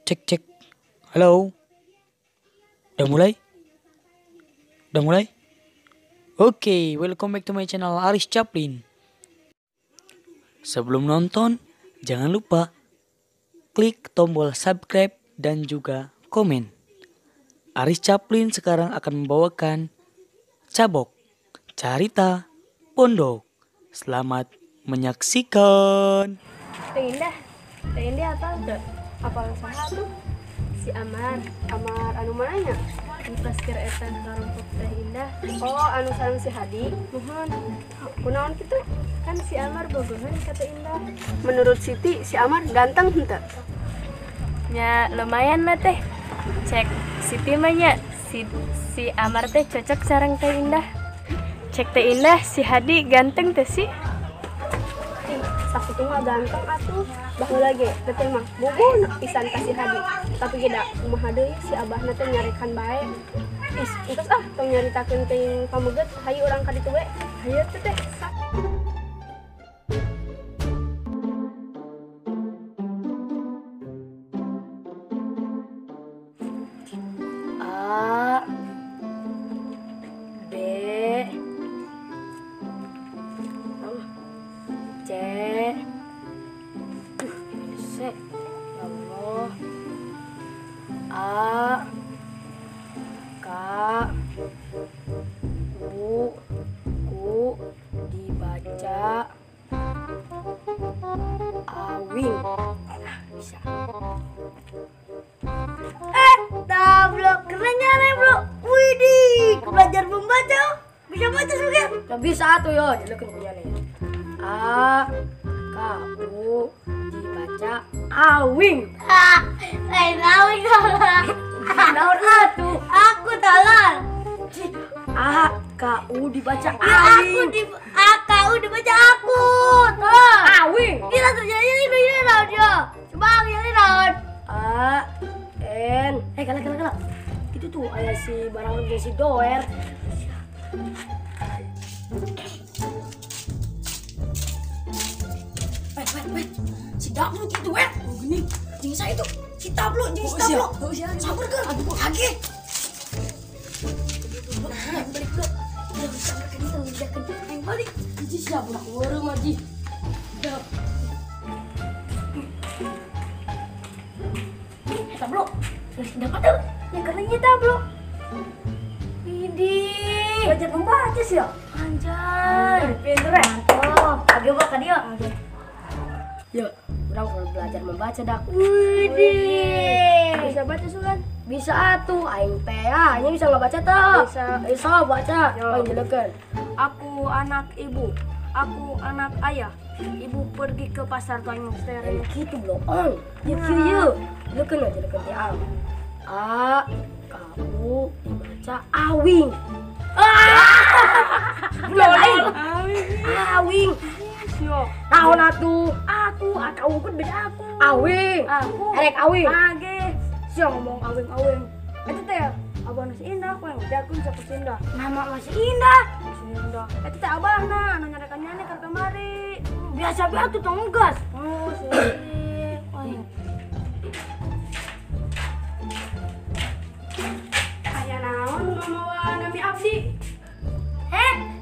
Cek cek. Halo. Udah mulai? Udah mulai? Oke, welcome back to my channel Aris Chaplin. Sebelum nonton, jangan lupa klik tombol subscribe dan juga komen. Aris Chaplin sekarang akan membawakan Cabok Carita Pondok. Selamat menyaksikan. Teh Indah, Teh Indah apa tuh? Apa saha tuh? Si Amar, Amar anu mananya? Pas keur eta karompok Teh Indah. Oh, anu sareng si Hadi. Muhun. Kunaon kitu? Kan si Amar bogohan ka Teh Indah. Menurut Siti, si Amar ganteng henteu? Nya lumayan lah teh. Cek Siti mah nya si Amar teh cocok sareng Teh Indah. Cek Teh Indah si Hadi ganteng teh sih. Sakitu mah ganteng atuh. Baheula ge teh mah bogoh pisan ka si Hadi. Tapi ge da kumaha deui si abahna teh nyarekan bae. Ih, enggeus ah tong nyaritakeun teuing pameget, hayu urang ka ditu we. Hayu teh teh. A B C C ya Allah A K U Q dibaca awing. Nah, bisa. Tablok kerennya nih bro. Widih, belajar membaca. Bisa baca juga? Ya bisa tuh yo, jelekin punya nih. A K U dibaca awing. Lain awing salah. Naon atuh? Aku salah. A K U dibaca awing. Aku di A K U dibaca aku. Tolong. Awing. Gila terjadi ini naon yo. Coba ini naon? A N. Kala kala kala. Itu tuh ada si barang si doer. Wait, si Dablo gitu, weh. Oh, gini, jeung saya itu. Si Tablo, jeung si Tablo. Sabar kan? Age. Nah, balik bro. Ya, sabar kan itu ngejakeun aing balik. Hiji siap budak ngeureum aji. Dap. Tablo. Geus dapat tuh. Ya kerennya Tablo. Widih. Belajar membaca sih ya. Anjay. Pinter ya. Mantap. Age bawa ka dieu. Yuk, orang kalau belajar membaca dak. Widih. Bisa baca sugan? Bisa atuh, aing teh ah, ini bisa nggak baca tuh? Bisa. Bisa baca. Aing jelekeun. Aku anak ibu, aku anak ayah. Ibu pergi ke pasar tuan misteri. Gitu bloong. Yuk yuk yuk. Jelekeun aja jelekeun teh A. A K U dibaca awing. Ah! Lain. Awing. Sio. Naon atuh? Aku, akau pun beda aku. Awing. Aku. Erek awing. Age. Sio ngomong awing-awing. Itu teh abah masih indah, aku yang jagun siapa si Indah. Nama masih Indah. Si Indah. Itu teh abahna anu nyarekan nyane keur kamari. Biasa biasa tuh tong gas. Oh, si. Aya naon ngamawa nami abdi?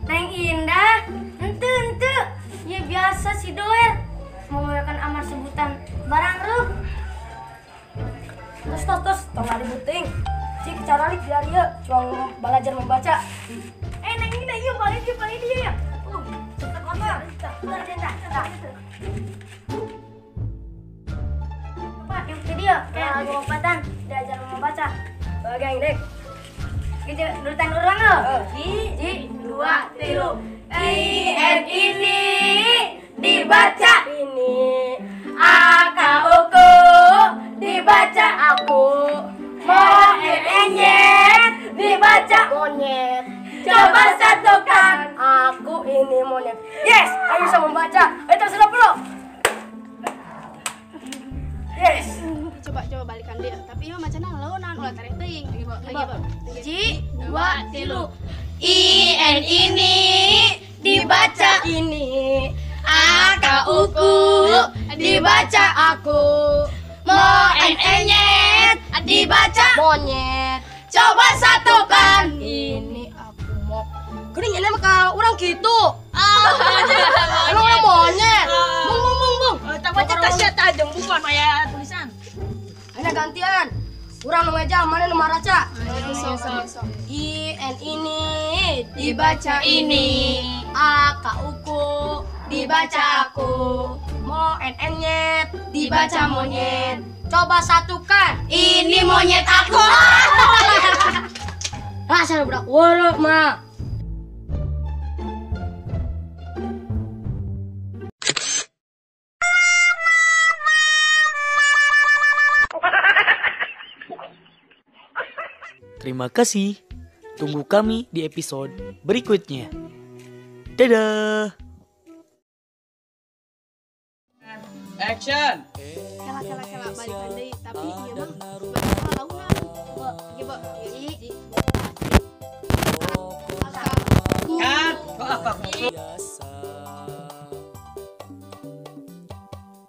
Neng Indah, ente ente. Ya biasa si doer mengeluarkan Amar sebutan barang ruk. Terus terus terus, tong ribut teuing. Cik caralik biar ieu cuang belajar membaca. Neng Indah ieu balik dia ya. Cepet motor. Bentar. Pak, yang video kayak lagu lompatan diajar membaca. Bagian dek. Gitu, nurutan orang lo. 1, 2, 3. I N ini dibaca ini. A K U K dibaca aku. Mo N N dibaca monyet. Coba satukan. Aku ini monyet. Yes, ayo bisa membaca. Ayo terus bro. Yes. Coba balikan dia. Tapi ieu macana launan ulah tarik teuing. Lagi, Bo. 1, 2, 3. I N ini dibaca ini. A K U K dibaca aku. Mo Mo n nyet dibaca monyet. Coba satukan. Ini aku mau. Geuning ini mah ka urang kitu. Ah, monyet. Monyet. Bung bung bung bung. Tak baca tas ya tajam bukan aya tulisan. Ayeuna gantian. Urang nu ngeja mana nu maraca? I N ini dibaca ini. A K U ku dibaca aku. Mo N N nyet dibaca monyet. Coba satukan. Ini monyet aku. Rasa budak wolok mah. Terima kasih. Tunggu kami di episode berikutnya. Dadah. Action. Kela kela kela balikan deui tapi ieu mah masalah launan. Bo, ieu. Cut. Kok apa?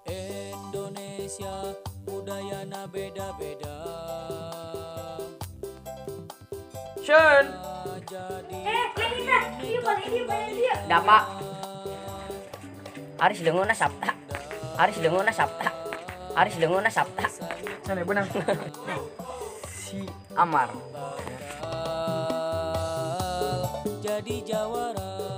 Indonesia budayana beda-beda. Action. Neng Indah, ieu balik ieu balik ieu. Dapat. Aris leungona sabta. Aris leungona sabta. Aris leungona sabta. Sana benang. Si Amar. Jadi jawara.